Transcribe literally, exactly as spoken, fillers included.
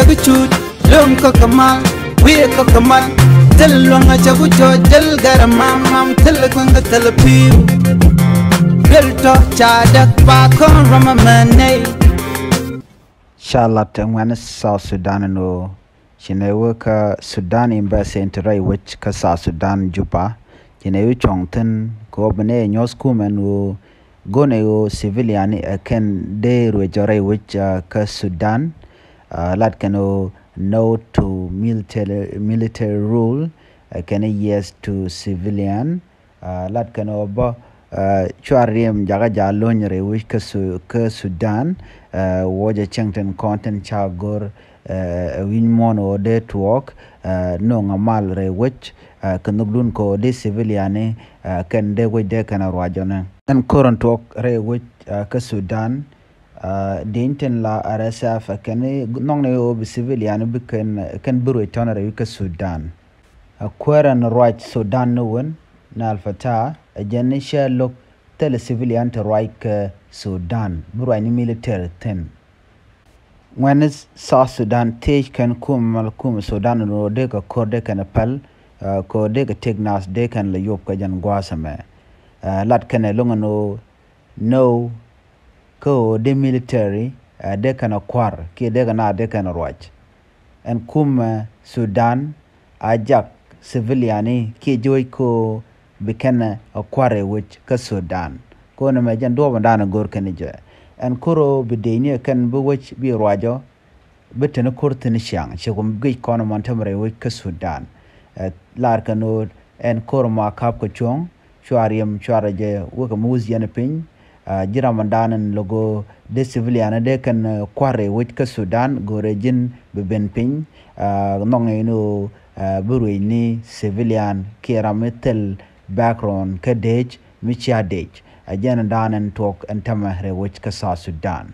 Cut lom kä kä mal, wi̱i̱ kä kä mal. Thil luäŋ a cɛ ku cɔɔc, thil gɛr a mam mam, thil kueŋ kä thil pi̱w. Thil tɔ ca däk pa kɔn rɔm a mɛ nɛy. Ca lat ɛ ŋuɛ̈ni South Sudan ɛn ɣöö ci nɛy wä kä Sudan Embassy in te rɛy wec kä South Sudan, Juba. Ci nɛy wä cuɔ̱ŋ thi̱n kɛ ɣöö bi nɛy ɛ nyuɔ̱th kumɛ ɛn ɣöö go̱n ɛ ɣöö civilian ɛ kɛn dee ruec ɔ rɛy wec, ah, kä Sudan. Ah, lat kɛn ɣöö no to military, military rule, ɛ kɛn yes to civilian. Ah, lat kɛn ɣöö bä, ah, cua riɛm jakä ja̱ lo̱ny rɛy wec kä Su-, kä Sudan. Ah, wä jɛ cäŋ tin kɔn tin ca go̱r, ah, ɛ wi̱ny muɔ̱ɔ̱n ɣöö dee tuɔɔk, ah, no̱o̱ŋ a mal rɛy wec, ah, kɛ nhökdun kɛ ɣöö dee civilian ni, ah, kɛn dee wec dee kɛn a ruacɔnɛ. Ɛn ko̱r in tuɔɔk rɛy wec, ah, kä Sudan, ah, dieny tin la R S F kɛn nhɔknɛ ɣöö bi civilian bi kɛn, kɛn bi ruec tɔ̱nɛ rɛy wec kä Sudan. A kuäär ɛn ruac Sudan ni wän, ni Al Fatah, ɛ jɛn ni cɛ lo̱k thilɛ civilian ti ruac kɛ Sudan, bi ruac ni military thi̱n. Ŋuɛ̈ni South Sudan thiec kɛn kumɛ mal kumɛ Sudan ni ɣöö dee kɛ ko̱r dee kɛn päl, ah, kɛ ɣöö dee kɛ tëk nath dee kɛn lɛ yop kɛ jɛn gua̱a̱th ɛmɛ. Ah, lat kɛn ɛ lo̱ŋ ɛn ɣöö no, kä ɣöö dee military, ah, dee kɛn a kua̱r kiɛ dee kɛ naath dee kɛn a ruac. Ɛn kumɛ Sudan a jak civilian ni kiɛ ji̱ wec kä ɣöö bi kɛn a kua̱r rɛy wec kä Sudan. Kä ɣöö nɛmɛ jɛn duɔ̱ɔ̱pdan a go̱r kɛn jɛ. Ɛn ko̱r ɣöö bi dee ni ɛ kɛn bi wec bi ruacɔ, bi te ni ko̱r thi̱n ciaŋ, ciɛ kum guic kɔn ɛmɔ ɛn täämɛ rɛy wec kä Sudan. Eh, lar kɛn ɣöö ɛn ko̱r ɛmɔ a ka̱p kɛ cuɔ̱ŋ, cua riɛm, cua rɔ jɛ wekɛ mi wuth yɛn piny. Ah, ji̱ ramdan ɛn lo̱k ɣöö dee civilian dee kɛn, eh, kua̱r rɛy wec kä Sudan, go̱rɛ ji̱n bi ben piny. Ah, nhɔknɛ ni ɣöö, ah, bi ruec ni civilian kiɛ ram mi thil background kä dec mi cia dec. Ah, jɛn dan ɛn tuɔɔk ɛn täämɛ rɛy wec kä South Sudan.